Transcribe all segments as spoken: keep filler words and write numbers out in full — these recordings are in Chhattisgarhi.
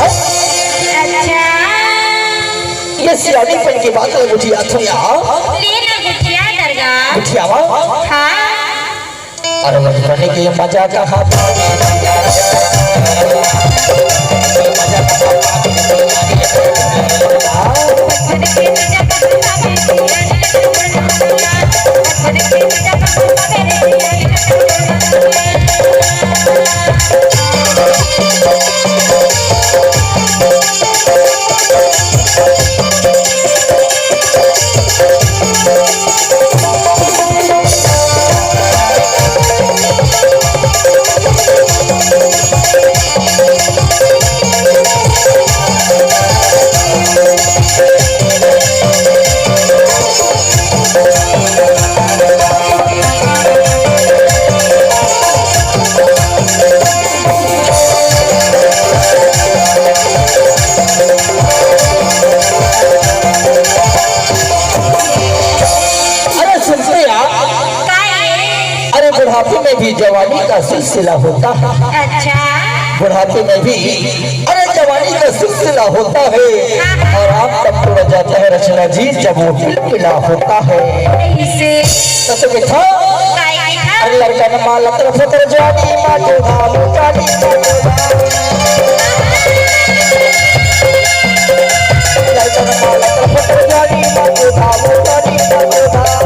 अच्छा। ये सियानीपन के बात ल गोठियाथंव या। ले ना गोठिया दरगा। गोठियावा। हाँ। अरे मधुबनी के मजा कहाँ? अरे सुनते यार, का है? अरे बुढ़ापे में भी जवानी का सिलसिला होता है। अच्छा। बुढ़ापे में भी, अरे जवानी का सिलसिला होता है। हाँ। और आम तब तोड़ा जाता है रचना जी, जब वो खिलखिला होता है। कैसे? तो तू बैठा। काय बैठा? अरे लड़का न माला तरफ उतर जवानी माँ जो धाम उतारी माँ जो धाम। लड़का न माला तरफ उतर जवानी माँ जो धाम उतारी माँ जो धाम।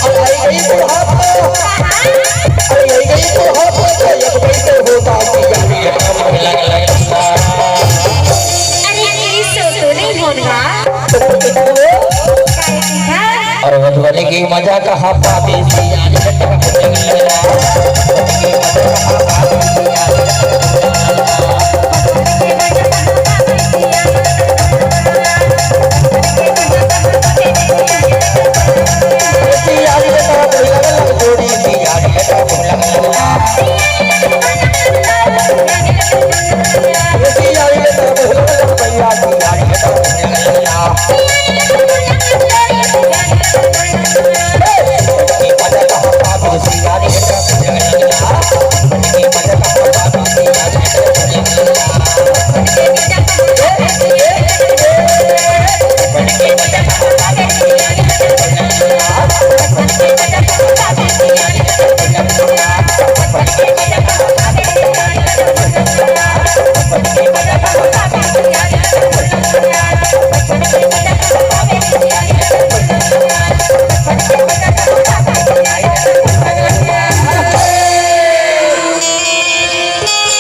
अब आई गई बुढ़ापा। अरे, यही, यही तो है, तो, तो, ये तो, तो होता है कि यार, ये तो लग, लग, लग। अरे, ये सो तो नहीं होगा। तो, तो, तो, तो, काय की था? अरे, मधुबनी की मजा कहाँ पावे थी यार, ये तो